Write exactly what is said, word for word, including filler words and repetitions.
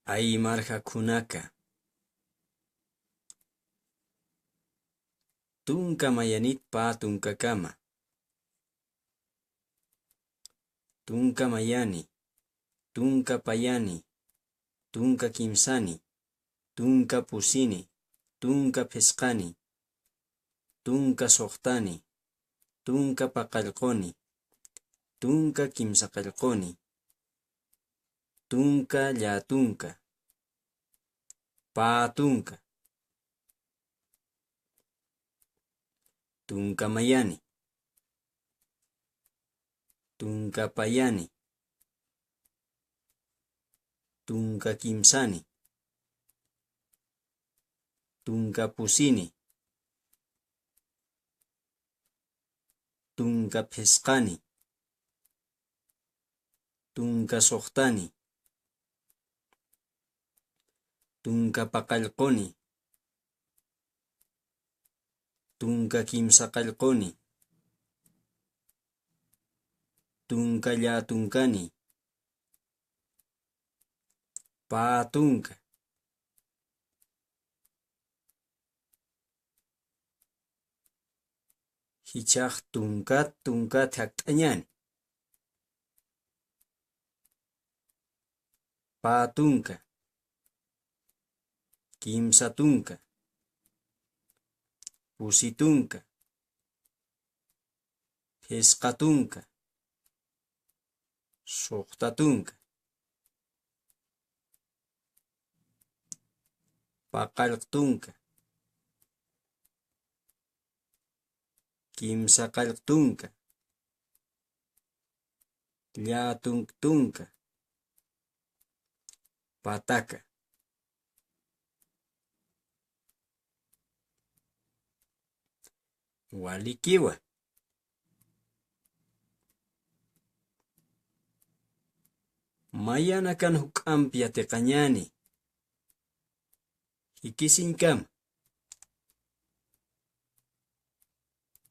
Aymar jakhunaka. Tunka mayanit pä tunkakama. Tunka mayani, tunka payani, tunka kimsani, tunka pusini, tunka phisqani, tunka suxtani, tunka paqallquni, tunka kimsaqallquni, tunka llatunka, pä tunka, tunka mayani, tunka payani, tunka kimsani, tunka pusini, tunka phisqani, tunka suxtani, tunka paqallquni, tunka kimsaqallquni, tunka llatunkani, pä tunka. Jichhax tunkat tunkat jakt'añäni. Pä tunka, kimsa tunka, pusi tunka, phisqa tunka, suxta tunka, paqallq tunka, kimsaqallq tunka, llatunk tunka, pataka. Walikiwa. Mayanakan juk'amp yatiqañäni. Jikisiñkama.